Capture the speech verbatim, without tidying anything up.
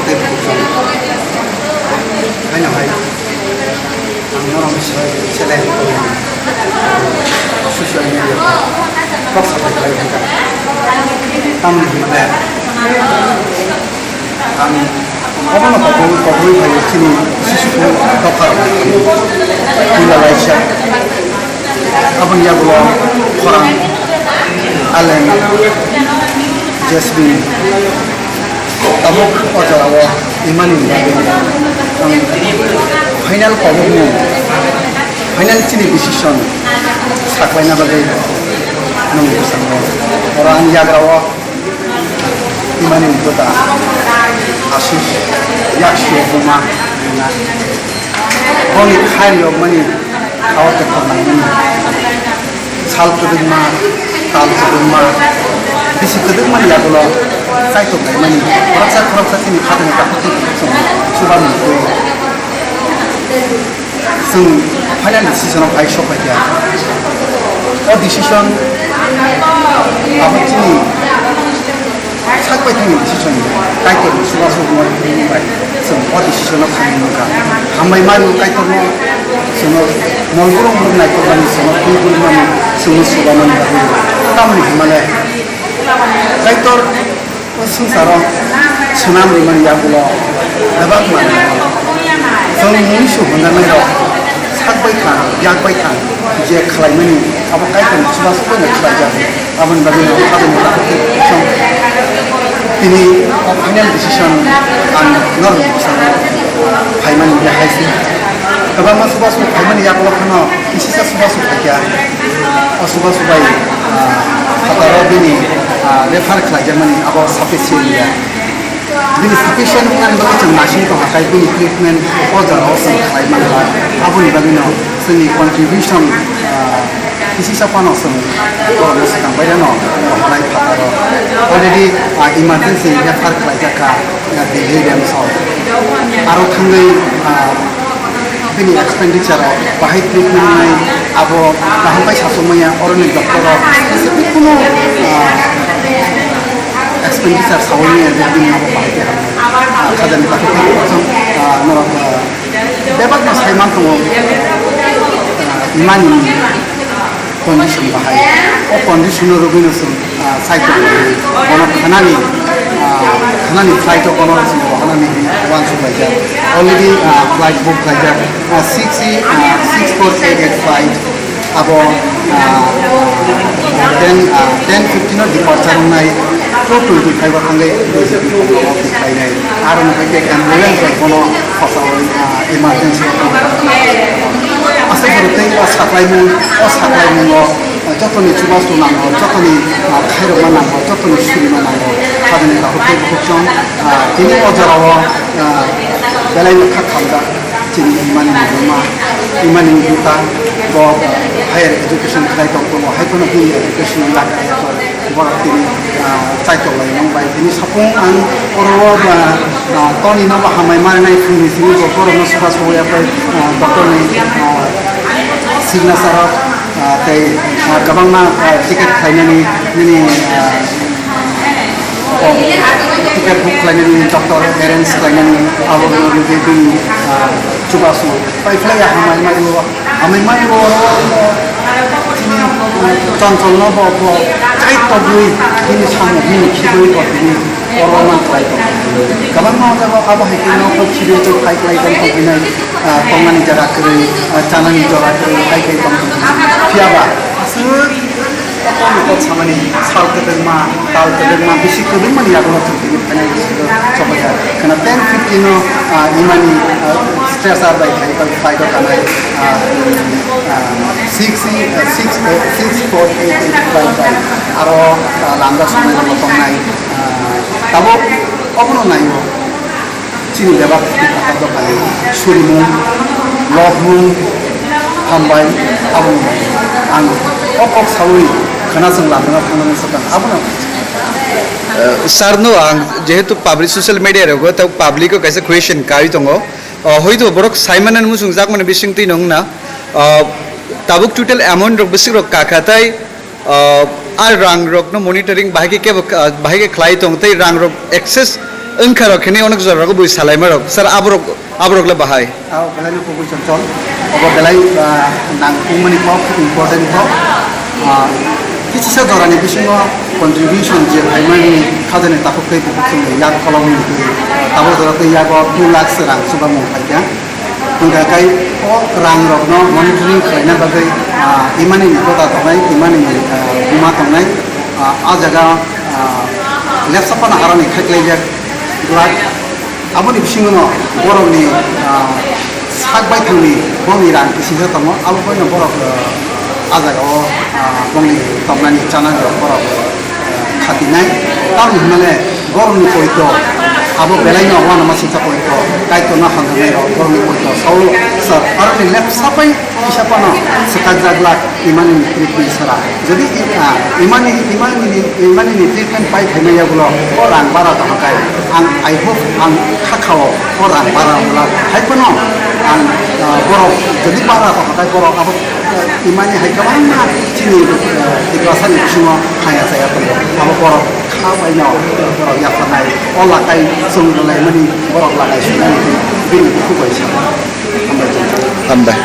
Haino hai ang norok ni seleng social media kok sapai khlai kha. Tamni hwnba ang obono koboi koboi hai chini sisuk dopha rok tila laisa. Aboni yagulo khorang, aleng, jasmine. Tabuk o jora o imani bagwi ang final kobokmung, final chini decision saklaina bagwi nung bwskango. Oro ang yagra o imani buda Ashish yaksio buma rina. Boni khair yokmani khao te khornangmani. Sal kwdwkma, tal kwdwkma, bisi kwdwkmani yagulo kaitor laimani khoroksa khoroksa chini khatungni takhuk twi chwng chuba mwnwi. Chwng final decision o phai sok phaikha. O decision abo chini sak bai thangni decision, Kaitor ni chubachu hwnwi bai chwng o decision no khainai mankha. Hambai mano Kaitor no, chwngno molborok mung naikolmani, chwngno twi kulmani, chwngno chuba mani bagwi. Tamoni hwnmale Kaitor o swngcharo swnam rwmani yagulo bebak manwi chwng mungsu hwnjaknai rok sak bai thang, yak bai thang, je khlaimani abo Kaitor ni chubachu bai no khlaijak. Aboni bagwi no aboni bagwi song tini o final decision ang norok ni bwskango phaimani hwnwi hai se. Kwbangma chubachu phaimani yagulo phano kisisa chubachu phaikha. O chubachu bai, ah, phataro bini, ah, refer khlaijakmani abo sufficient ya. Bini sufficient wngnani bagwi chwng naising tongkha, tei bini treatment o jora o chwng khlai mankha. Aboni bagwino chwngni contribution, ah, kisisa phano chwng borokno swkang bai reno rohornai phataro. Already, ah, emergency refer khlaijak kha, ah, Delhi RIMS o. Aro thangwi, ah, bini expenditure o bahai treatment wngnai, abo kaham bai sasuk manya, oroni doctor rok specific kuno, ah, expenditure saui manya je bini abo bahai khe, ah, khajani takhuk twi kosom, ah, norok, ah, bebak no sai man tongo, ah, imani condition bahai. O condition no rwgwino chwng, ah, sai tongo. Bono khanani, ah, khanani flight o bono chwng rohornani hwnwi uansuk laijak. Already, ah, flight book khlaijak. Ah, six E, ah, six four eight eight flight. Abo, ah, ten, ah, ten fifteen o departure wngnai, two twenty five o thangwi B J P office khlainai. Aro no hai khe ambulance bai bono khosao, ah, emergency o tongkha. Aswk borok tei o saklaimung, o saklaimungo, ah, jotoni chubachu nango, jotoni, ah, khairokma nango, jotoni surima nango. Saboni takhuk tei bukhuk chwng, ah, tini o jorao, ah, belai no kha khamjak. Chini imani mama, imani buta, bo higher education khlai tong tongo, hai phano bini education laga borok tini, ah, chaitok lai mung bai. Tini sapung ang oro, ah, ah, toni no bo hambai marinai phungni simi bo borok no sora soya pai, ah, doctor ni, ah, signature rok, ah, tei, ah, kwbangma, ah, ticket khlainani nini, ah, ticket book khlainani, doctor arrange khlainani, abo no rwgwi bini, ah, chubachu pai phlai ya hambai mai o, hambai mai o, chini, ah, chonchol no bo, bo chai togwi bini samung bini khibwi tongwi oro man khlai tong. Kwbangma o jaga abo hai khe no khibwi tong, phai khlai tong tongwi nai, ah, tongnani jaga kwrwi, ah, chanani jaga kwrwi, hai khe tong tong. Phiya ba aswk Tokoni kok samani sal kwdwkma, tal kwdwkma, bisi kwdwkmani yagulo chwng tini phainai bisingo chopajak. Kheno ten fifteen no, ah, imani, ah, stretcher bai khai bai flight o tanai, ah, ah, six, ah, six, eh, six four eight eight flight bai aro, ah, lamjak somai rokbo tongnai, ah, tabuk obono naio. Chini bebak khatar dophani surimung, lokhmung, hambai, aboni bagwi ang o kok saui khwna chwng lamjak thangna sakha, abono. Eh, sir no ang jehetu public social media rogo ta public o kaisa question kai tongo. Oh, hoito borok saimanani muchungjakmani bisingtwi no wngna. Oh, tabuk total amount rok bwswk rok kakha tai, ah, a rang rok no monitoring bahai khe kebo, ah, bahai khe khlai tong tei rang rok excess Wngkha rok khini onok jora rok bui salai ma rok sir aborok aborok le bahai. Abo belai no kubui chonchol. Abo belai, ah, nang kung mani kok important kok. Ah, kisa jora ni bisingo contribution je phaimani khajani takhuk tei bukhuk songni yak kolom ni twi abo jora tei yago two lakhs rang chuba mung phaikha. Hingkha kai o rang rok no monitoring khlaina bagwi, ah, imani ni kota tongnai, imani ni, ah, buma tongnai, ah, a jaga, ah, lepsa phano aroni khaklaijak glak. Aboni bisingo no borok ni, ah, sak baithang ni bongni rang kisi khe tongo, abo bai no borok, ah, a jaga o, ah, bongni tongnani chanani rok borok, ah, khatinai. Tamoni hwnmale borokni poito abo belaino uanama singcha poito, Kaitorno hamjaknairok borokni poito sao sir aroni lepsa bai kisa phano swkakjak glak imani ni treatment sara. Jodi i-, ah, imani, imani ni, imani ni treatment pai phaimaya ulo o rang bara tongkha kai ang, I hope, ang kha khao o rang bara wngla. Hai phano ang, ah, borok jodi bara tongkha kai borok abo, ah, imani hai kwbangma chini, ah, Tiprasa ni bisingo haya chaya tongo. Abo borok kha bai no borok yapharnai o lakai chwng rwlaimani borok lakai swngnani bini dukhu bai sa. Hambai tongkha. Hambai.